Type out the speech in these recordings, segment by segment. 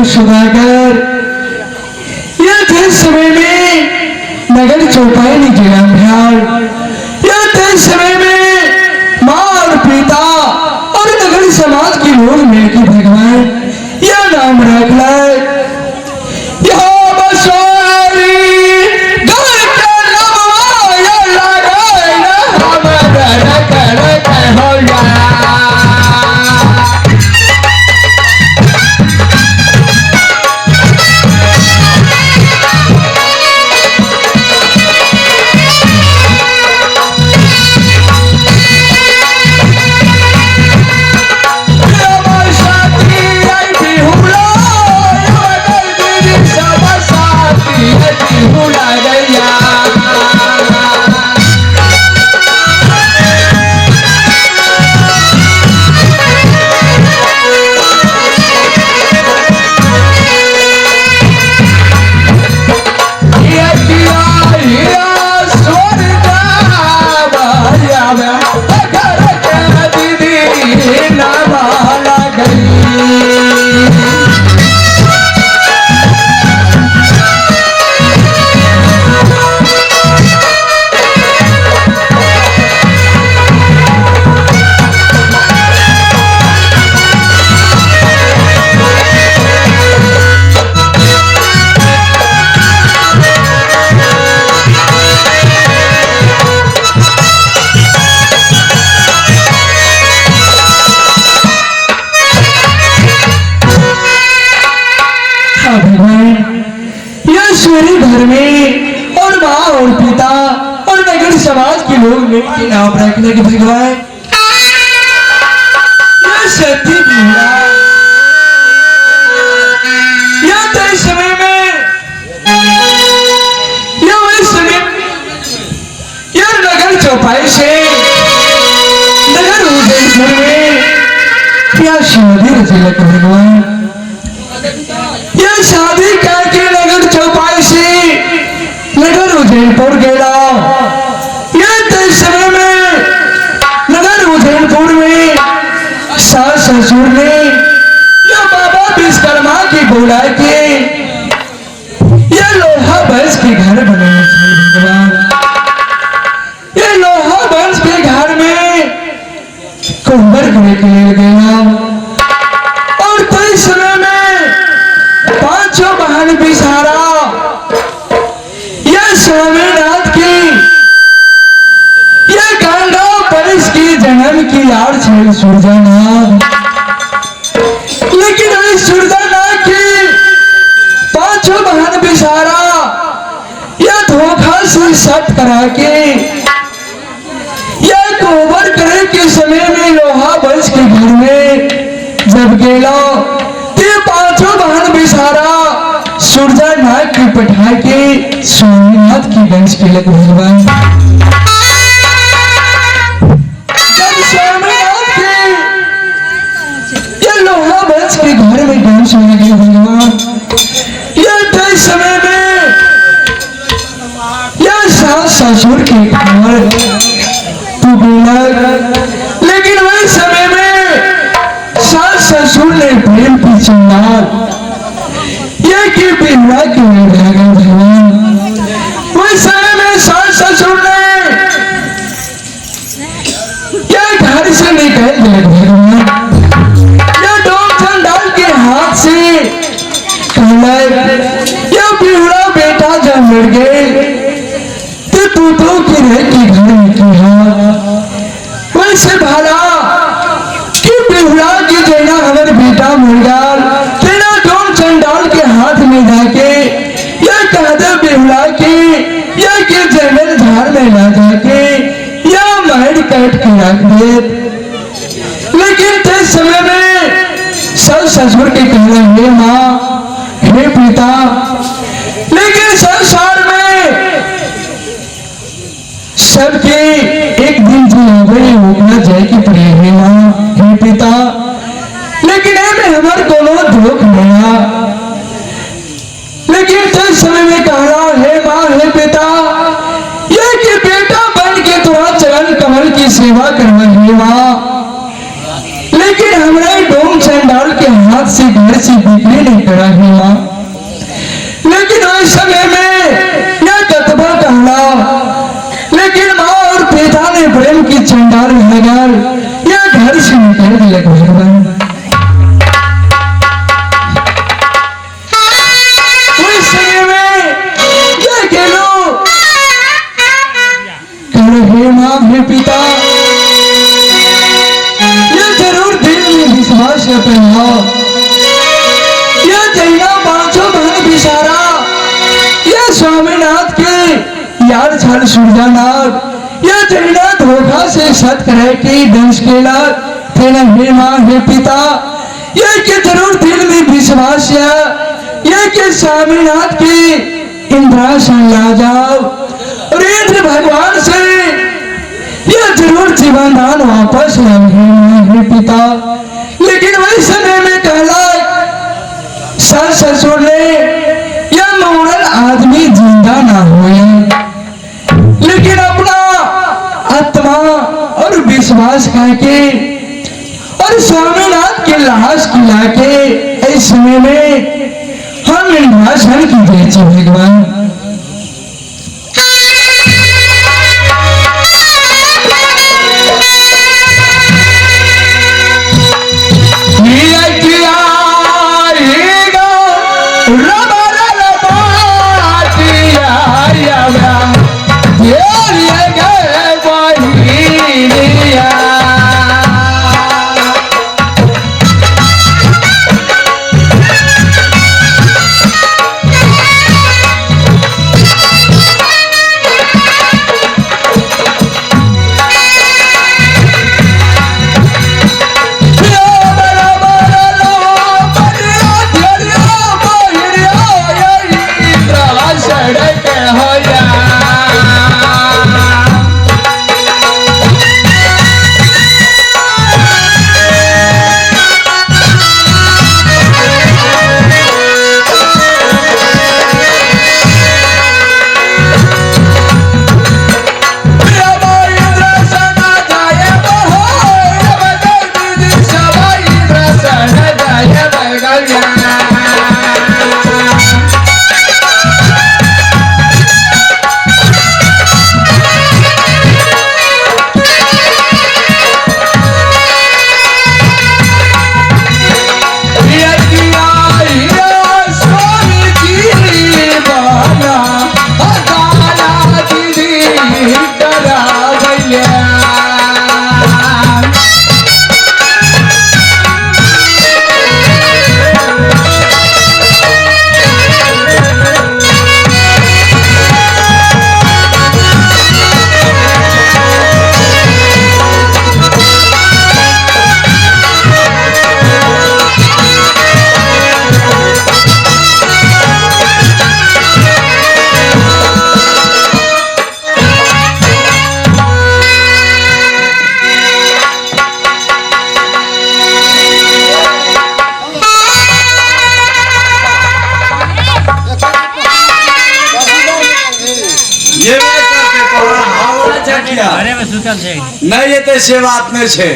सुधाकर यह थे समय में नगर चौपाई ने जिला बिहार। यह थे समय में माँ और पिता और नगर समाज की लोग मिलकर भगवान यह नाम रख लाए। यह बसवारी घर के नमवा यह लगाए हम कर कर हो जा। सूर्य घर में और माँ और पिता और नगर समाज के लोग मिलकर नाम रखने के भगवान यह सत्य यह तो समय में यह वही समय यह नगर चौपाई से नगर उदयपुर में यह शादी रचलक भगवान यह शादी करके नगर चौपाई से नगर उज्जैनपुर गया। यह तय समय में नगर उज्जैनपुर में सास ससुर ने यह बाबा विश्वकर्मा की बुला के यह लोहा बंस के घर बनाए भगवान। यह लोहा बंस के घर में कुंवर करने के लिए गया और तय समय में पांचों बहन बिसारा यह स्वामीनाथ की यह गंगा परिस की जन्म की यार छेड़ सूरजानाथ। लेकिन इस सूरजानाथ की पांचों बहन बिसारा यह धोखा से सट करा के यह कोबर करे के समय में लोहा बंस के घर में जब गेला ते पांचों बहन बिसारा सूरजानाथ की पठा के स्वामीनाथ की वंश के लग भगवान। जब स्वामीनाथ के ये लोहा वंश के घर में वंश हो गए भगवान। यह तय समय में यह सास ससुर के घर तू बोला, लेकिन वही समय में सास ससुर ने प्रेम की चंडाल ये की बिना क्यों भागा भगवान। वही समय में सास ससुर ने यह घर से निकल गए भगवान। यह डोम चंडाल के हाथ से कहला यह बिहुड़ा बेटा जब मर गए तो तू तो की रह की घर में की वैसे भाला कि बिहुड़ा की जेना हमारे बेटा मुर्गाल तेना डोम चंडाल के हाथ में जाके यह कह दे बिहुड़ा की यह के जंगल झाड़ में ना जाके यह महल काट के रख दे। लेकिन ते समय में सब ससुर के कहना हे माँ हे पिता, लेकिन संसार में सबके एक दिन जी होना जाए कि पड़े हे माँ हे पिता, लेकिन एमे हमार कोनो दुख नहीं। लेकिन जिस समय में कहना हे माँ हे पिता यह कि बेटा बन के तुम्हारा चरण कमल की सेवा करना हे माँ, लेकिन हमरे डोम चंडाल के के हाथ से घर से बिक्री नहीं करा है माँ। लेकिन उस समय में यह कतबा कहला, लेकिन माँ और पिता ने प्रेम की चंडाल नगर यह घर से निकल दिया भगवान। उस समय में यह गेलो कर हे माँ हे पिता, यह जरूर दिल में विश्वास है पहला, यह जैना पांचों बहन बिसारा, यह स्वामीनाथ के यार छल सूर्यानाथ, यह जैना धोखा से सत करे के दंश केला तेना हे माँ हे पिता, यह के जरूर दिल में विश्वास है, यह के स्वामीनाथ के इंद्रासन ला जाओ और इंद्र भगवान से यह जरूर जीवन दान वापस लाओ हे माँ हे पिता। लेकिन वही समय में कहला सास ससुर ने यह मरल आदमी जिंदा ना होए, लेकिन अपना आत्मा और विश्वास करके और स्वामीनाथ के लाश खिला के इस समय में हम इंद्रासन की जय भगवान। नहीं ये से बात नहीं छे।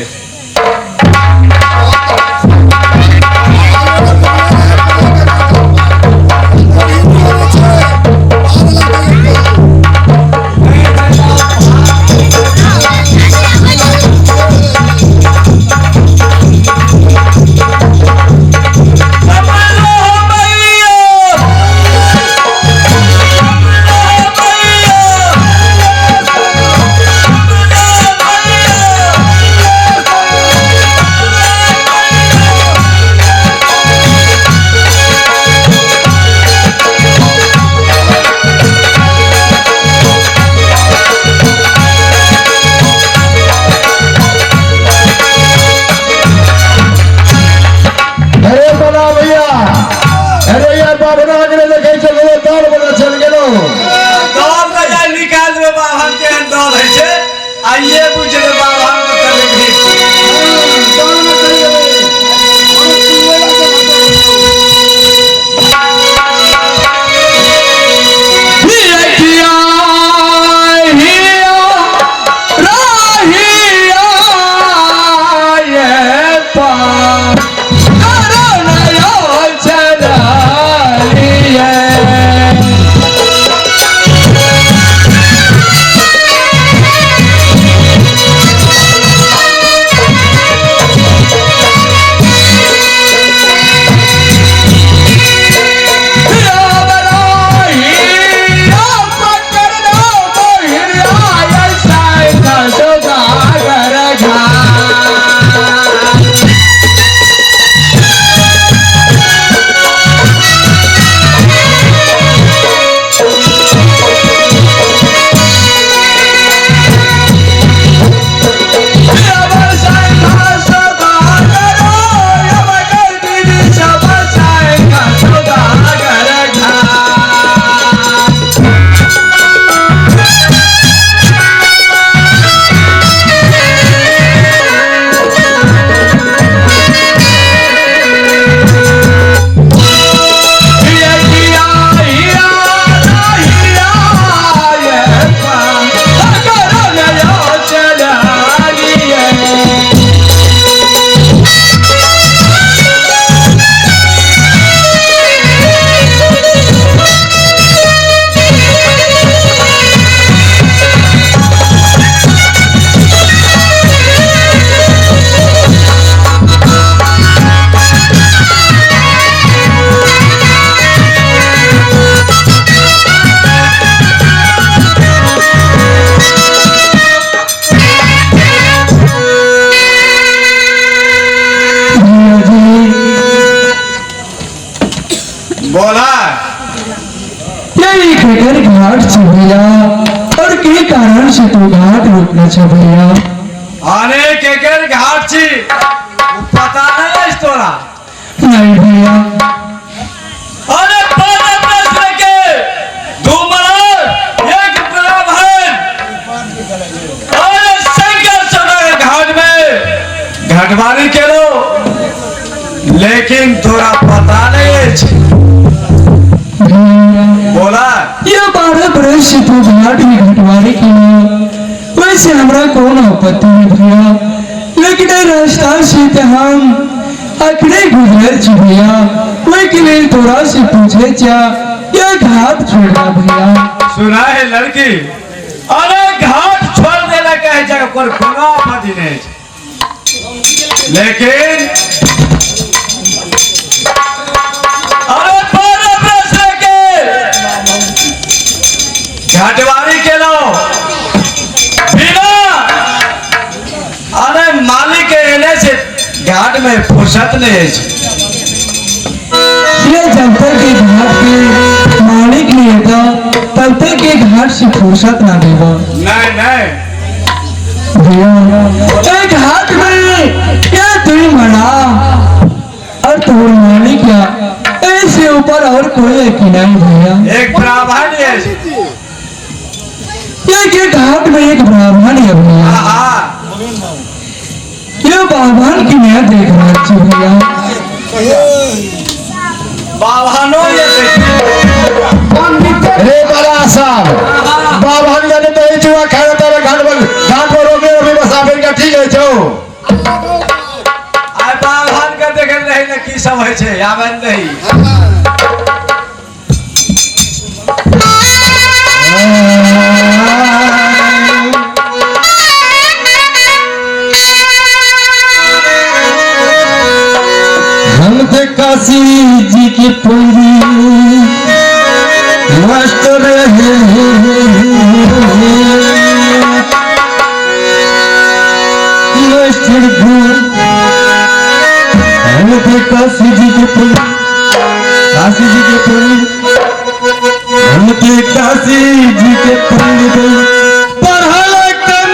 पा ये केकर घाट छे भैया और के कारण से तू घाट रोकने छे भैया? अरे केकर घाट छी पता नहीं है तोरा? नहीं भैया। अरे 12 बरस के दू मरद एक ब्राह्मण अरे शंकर सदा घाट में घटवारी केलो, लेकिन तोरा पता नहीं है। बोला ये 12 बरस से तू घाट में घटवारी के वैसे हमरा कौन आपत्ति है भैया, लेकिन रास्ता से तो हम अखड़े गुजर छी भैया, वही के लिए तोरा से पूछे चा ये घाट छोड़ना भैया। सुना है लड़की, अरे घाट छोड़ देला कहे जगह पर कोनो आपत्ति नहीं, लेकिन अरे 12 बरस के घाटवारी के लो बिना अरे मालिक के एने से घाट में फुर्सत नहीं है। ये जब तक के घाट के मालिक नहीं था तब तक के घाट से फुर्सत ना देगा। नहीं नहीं भैया, एक घाट में क्या तू मना और तू मालिक क्या ऐसे ऊपर और कोई है कि नहीं भैया? एक ब्राह्मण है। एक घाट में एक ब्राह्मण है भैया। ये बाभन की मैं देख रहा हूँ भैया। बाभनो ये रे बड़ा साहब बाभन जाने तो चुआ खाए तारे घाट पर रोके अभी बस आबे का ठीक है छौ। आय बाभन के देखे नहीं ना की सब है छे आबन नहीं। हम ते काशी जी की पूरी मास्टर है मास्टर हम ते काशी जी की पूरी काशी जी के पूरी हम ते काशी जी के पूरी पढ़ल कम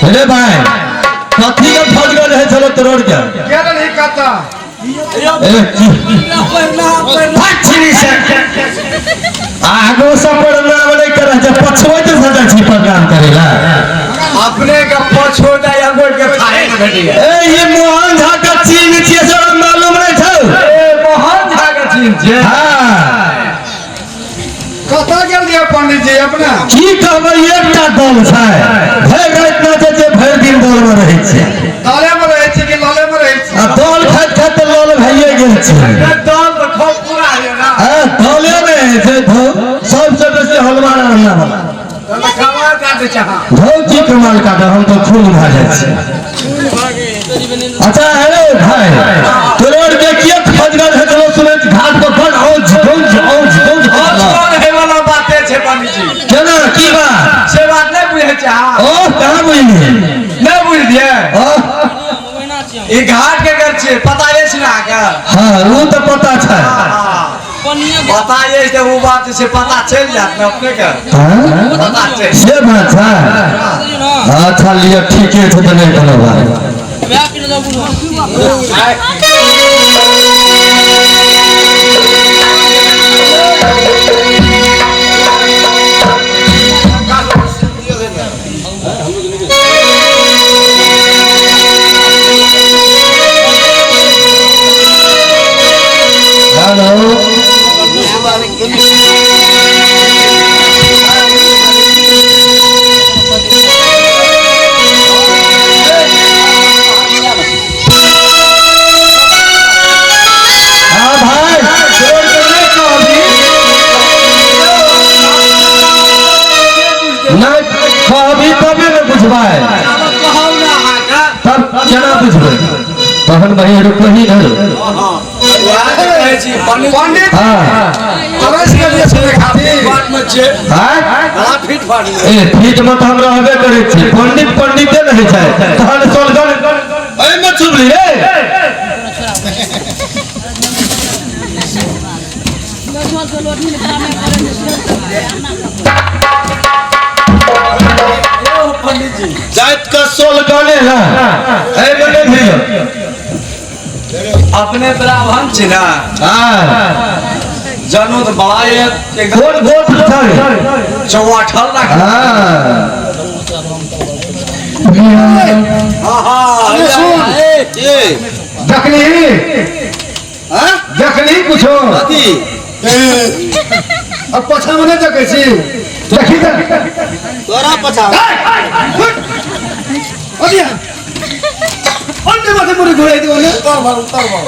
अरे भाई कथी के फौज गए रहे चलो तोड़ के क्या नहीं कहता आगो सब प्रणाम नहीं करे छै पछुआ के सजा छी प्रणाम करेला अपने का पछोटा या गोड़ के खाए न घटिया। ए ये मोहन झा का चीन छिए से मालूम नहीं छौ। ए मोहन झा का चीन छिए। हां कता गेल दिया पंडित जी अपना की कहबै एकटा दल छै भरि राति नाचै छै भरि दिन दल में रहै छै। दले में रहै छै कि लले में रहै छै? आ दल खाइत खाइत तऽ लल भइए गेल छै। दल तऽ खूब पूरा है ना। हां दले में है छै सबसे बेसी हलवा रहना वाला। कमाल काटे छै। धौ की कमाल काटे हम तऽ खून भए जाइ छै। अच्छा अरे भाई तोरा के किया फजगर है चलो सुनै घाट पर बड़ औज गौज औज गौज कौन है वाला बाते छै पंडित जी केना की बात से बात नहीं बुझै छै। ओ कहाँ बुझलियै? नहीं बुझलियै। ओ ई घाट के कर छियै पता अछि ना अहाँके? हां उ तऽ पता छै। पता अछि तऽ उ बात छै पता चलि जायत ने अपने के। हां पता चलि से बात छै। अच्छा लिअ ठीके छै तऽ नहि कोनो बात। बुझबै कहू ना अहाँके तब केना बुझबै तहन बहिन रुकही न कहै छी पंडित हां तरस के लिए सुनै खातिर बात में छै हां बड़ा फिट फाट ए फिट में तऽ हम रहबे करै छी पंडित पंडिते नहि छै तहन सोलगन एहिमे छुबली रे पंडित जी जाइत के सोलगने है एहिमे नहि भेल अपने ब्राह्मण छी ना हां जनो तऽ बड़ा एकदम कोन गोत्र छै चौवाठल राख हां भैया हां हां सुन। देखली देखली कुछो अब पाछा में नहीं देखै छी देखी देख तोरा पछा अदिया अन्य माथे मुरी घुराइ दियो ने उतर भर उतर भर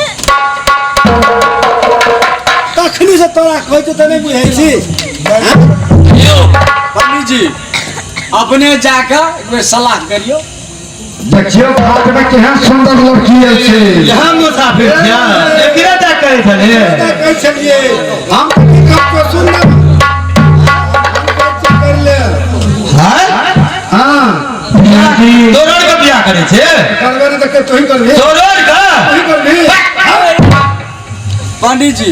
तखनी से तोरा कहै छौ तऽ नहि बुझै छी यौ पंडित जी अपने जाके एक बेर सलाह करियौ देखियौ घाट में केहन सुंदर लड़की छै यहाँ मुसाफिर छियै एकरे टा कहै छलियै कहै छलियै हम तऽ की कहब सुन ने हम कहै छियै कर ले हां हाँ तोरड़ के बियाह करै छै करबे नहि तऽ तोही करबी तोरड़ के तोही करबी पंडित जी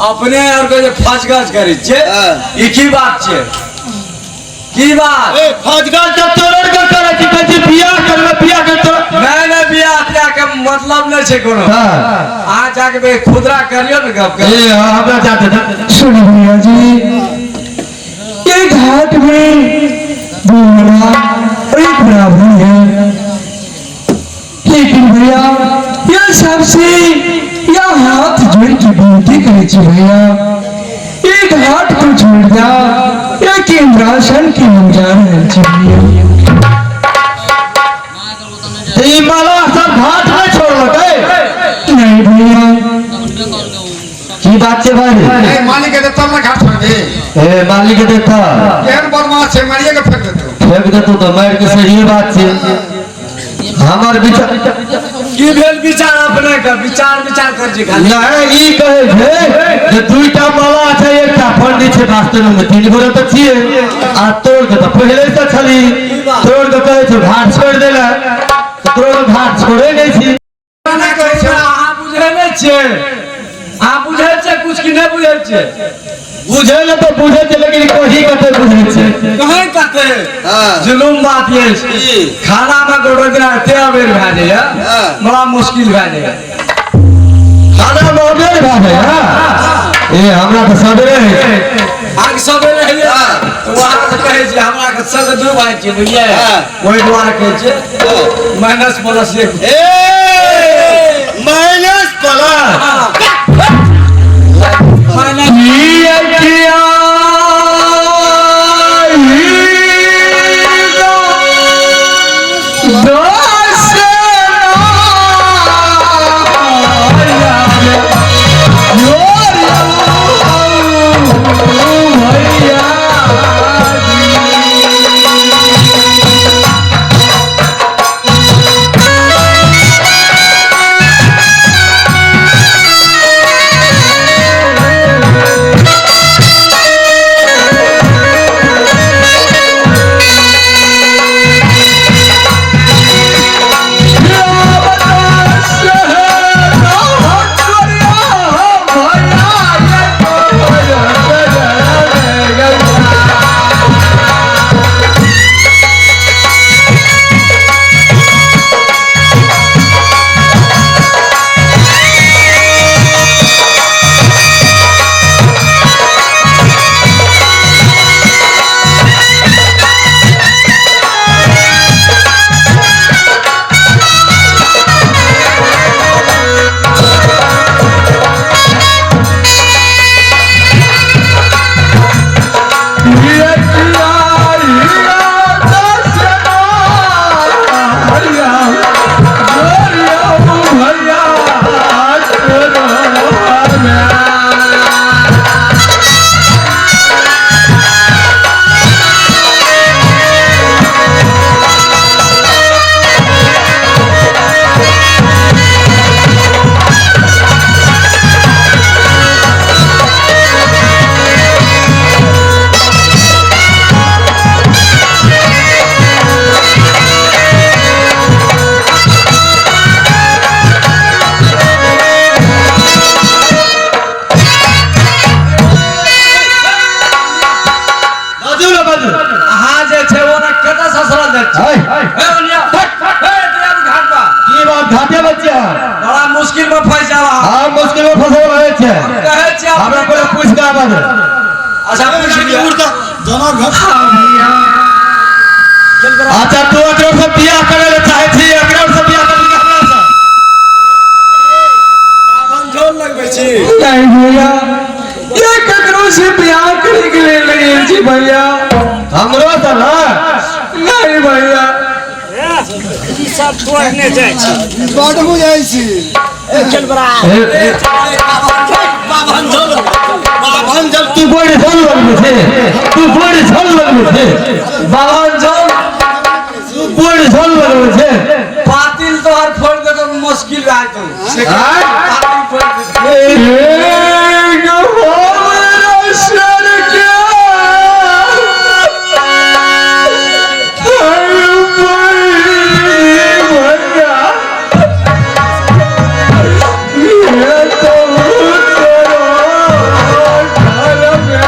अपने और के जे फजगज करै छियै ई की बात छै की बात ए फजगज तऽ तोरड़ के करै छी कहै छी बियाह करबै बियाह कर तोर नहि नहि बियाह तियाह के मतलब नहि छै कोनो हां अहाँ जाके बे खुदरा करियौ ने गप ए हमरा जाते सुन भैया जी ये घाट में दो मरा और एक ब्राह्मण है लेकिन भैया यह सबसे यह हाथ जोड़ के विनती करे छी भैया ये घाट को छोड़ जा यह केंद्रासन के हम जा रहे छी भैया तऽ ई माला सब घाट नहि छोड़लकै नहीं भैया की बात छै भाई ए मालिक के तब ना घाट छोड़बी ए मालिक के देखा केहन बदमाश छै मारिए के फेंक देतौ फेंक देतौ तऽ मारि के सही बात छै हमर विचार की भेल विचार अपने के विचार विचार कर छी खाली नहि ई कहै छै जे दुईटा माला छै एकटा पंडित छै वास्तव में तीन गोरे तऽ छियै आ तोड़ के तऽ पहिले से छली तोड़ के कहै छै घाट छोड़ि देला तऽ तोड़ के घाट छोड़े नहि छी नहि कहै छै अहाँ बुझै नहि छियै अहाँ बुझै छियै कुछ कि नहि बुझै छियै बुझै लए तऽ बुझै छै लेकिन कही कते बुझै छै कहीं कते जुलूम बात ये खाना में गोटो दिना एते अबेर भए जाइए बड़ा मुश्किल भए जाइए खाना में अबेर भए जाइए ए हमरा तऽ सबेरे होइ छै अहाँके सबेरे होइए वहाँ से कहै छियै हमरा के संग दू भाई छियै बुझलियै ओहि दुआरे कहै छियै माइनस प्लस एक ए माइनस प्लस माइनस भैया हमरा पहिले पूछि कऽ आबऽ दे। अच्छा पूछ लिअ। दोनों घर अच्छा तू एकरो से बियाह करे ले चाहे छी, एकरो से बियाह करबी कि हमरा से? बाभन झोल लगबै छी। नहीं भैया, ये ककरो से बियाह करे के लिए नहीं जी भैया। हमरो से ना? नहीं भैया। बड बुझाइ छी। बाभन झोल, बाभन झोल। तू बड़ झोल लगबै छै, तू बड़ झोल लगबै छै। बाभन झोल, तू बड़ झोल लगबै छै। पातिल तोहर फोड़ दे तो मुश्किल रह तू। आँय? पातिल फोड़ दे। एक हमरा सर के भैया, ये तो तोरो घर में।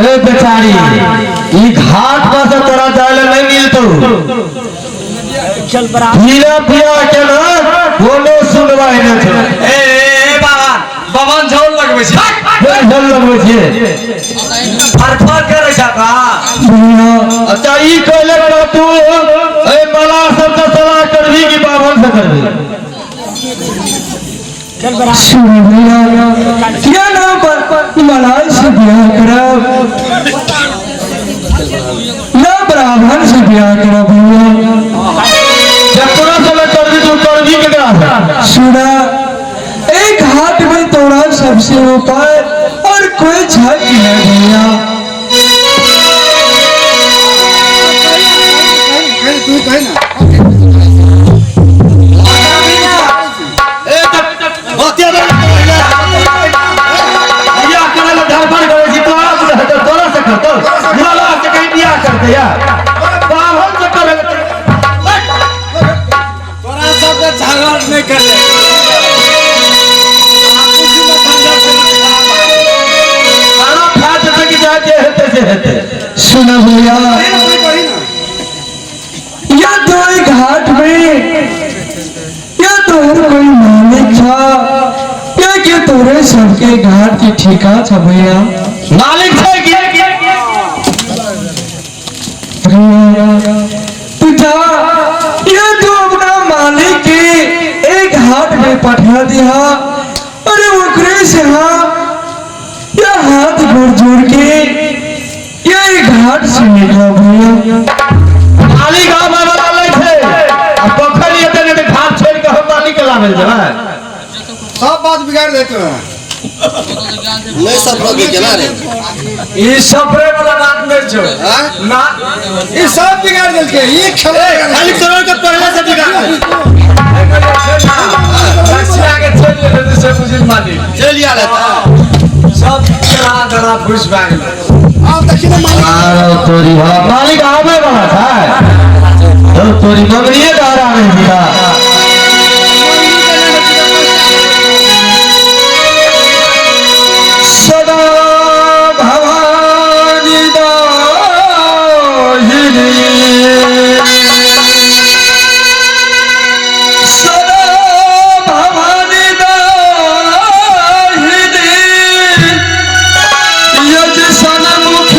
ए बेचारी, ई घाट पर से तोरा जाए ले नहीं मिलतो। बिना बियाह के ना कोनो सुनवाई नहीं छौ। ए ए बाबा, बबन झोल लगबै छै। झोल लगबै छै। फरफर करै छै का? भैया। अच्छा ई कहले पर तू ए मलाह सब से सलाह करबी कि बाभन से करबी? सुनो भैया, या ना पर मलाह से ब्याह करब ना ब्राह्मण से ब्याह करब भैया। जकरा से करबी तू करबी केकरा से? सुना, एक हाथ में तोड़ा सबसे ऊपर और कोई झक नहीं भैया। तू कही ना। ए बियाह करे ले धड़फड़ करे छी, तोरा से हेतौ, तोरा से करतौ, मलाह से कहीं बियाह करतै यार, बाभन से करे। तोरा सबके झगड़ नहीं करे। सारा फाट तक जाके हेतै से हेतै। सुना भैया, या तो एक हाथ में या तोहर कोई मालिक था या के तोरे सबके घाट के ठेका था भैया। मालिक छै कि? भैया तू जा, या तो अपना मालिक के एक हाथ में पठा दिया, अरे ओकरे से हाँ या हाथ गोड़ जोड़ के या एक घाट से निकला भैया। मालिक आबै वाला नहि छै, आ पोखरि एतै नहि तऽ घाट छोड़ि कऽ हम मालिक के लाबै लए जेबै। सब बात बिगाड़ देते हैं। नहीं सब लोग केना रे? ई सफरे वाला बात नहीं छौ ना, ई सब बिगाड़ देलकै, ई खेला खाली तोरा के पहले से बिगाड़ रसिया के चलि गेलै से बुझिल मालिक चलि आयल हेतै। सब चढ़ा धरा फुस भए गेलै। आब देखी ने मालिक। आरो तोरी भला मालिक आबै वाला छै, तो तोरी मगनिए दहरा नहि दिया। सदा भवानी दाहिनी, सदा भवानी दाहिनी, यज सनमुख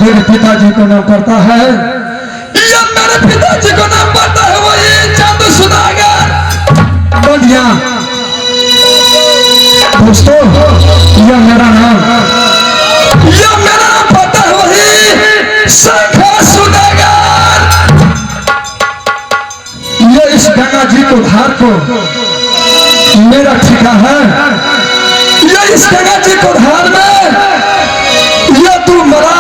मेरे पिताजी को नाम पड़ता है, यह मेरे पिताजी को नाम पड़ता है वही चंद सुधागर। बढ़िया दोस्तों, यह मेरा नाम, यह मेरा नाम पड़ता है वही शंकर सुधागर। यह इस गंगा जी को धार को मेरा ठिका है। यह इस गंगा जी को धार में यह तू मरा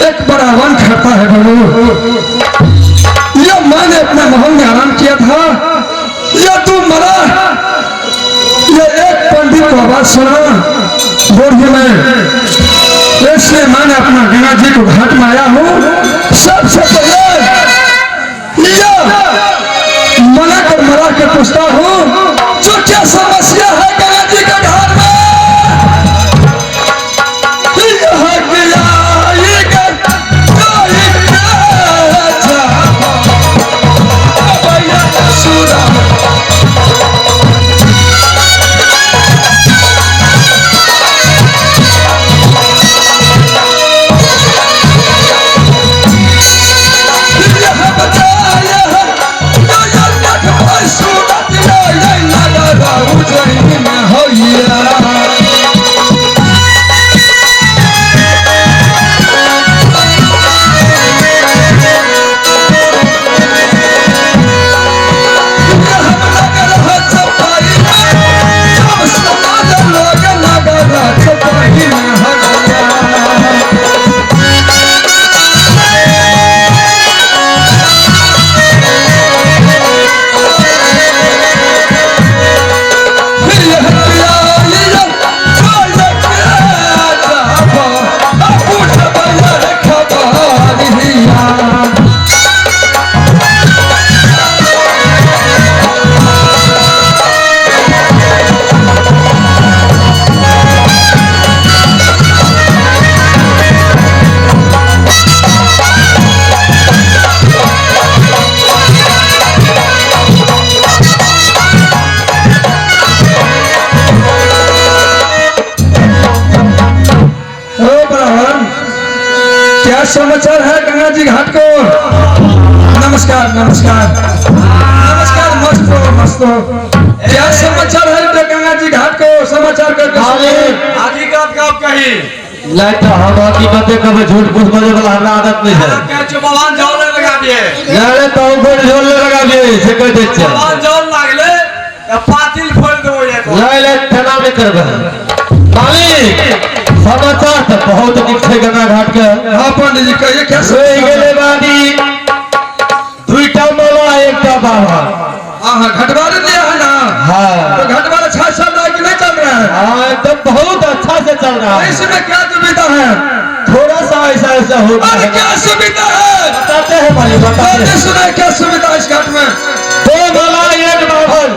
एक बड़ा वन खाता है बोलो। यह मैंने अपने महल में आराम किया था। यह तू मरा, यह एक पंडित को आवाज सुना बोलिए मैं, इसलिए मैंने अपना गंगा जी को घाट में आया हूं। सबसे पहले यह मना कर मरा के पूछता हूं जो क्या समस्या है गंगा जी के घाट में। समाचार है गंगा जी घाट को। नमस्कार नमस्कार नमस्कार, मस्त हो मस्त हो। क्या समाचार है गंगा जी घाट को? समाचार करके आदि का कही लाइट हम की बातें कभी झूठ फूस बजे वाला हमरा आदत नहीं है। भगवान जल लगा दिए अरे तो झोल लगा दिए से कह दे छै। भगवान जल लागले त पातिल फोड़ देबो एक नहीं नहीं तेना नहीं करबे मालिक। समाचार तो बहुत निक छै गंगा घाट के। हां पंडित जी कहिए क्या रहि गेले बानी दुईटा मौला एकटा बाबा। हां हां घटवारे दिया है ना। हां तो घटवारा अच्छा चल रहा है कि नहीं चल रहा है? हां एकदम बहुत अच्छा से चल रहा है। इसमें क्या सुविधा है? थोड़ा सा ऐसा ऐसा हो गया। अरे क्या सुविधा है बताते हैं मालिक, बताते हैं। सुना क्या सुविधा इस घाट में? दो मौला एक बाभन।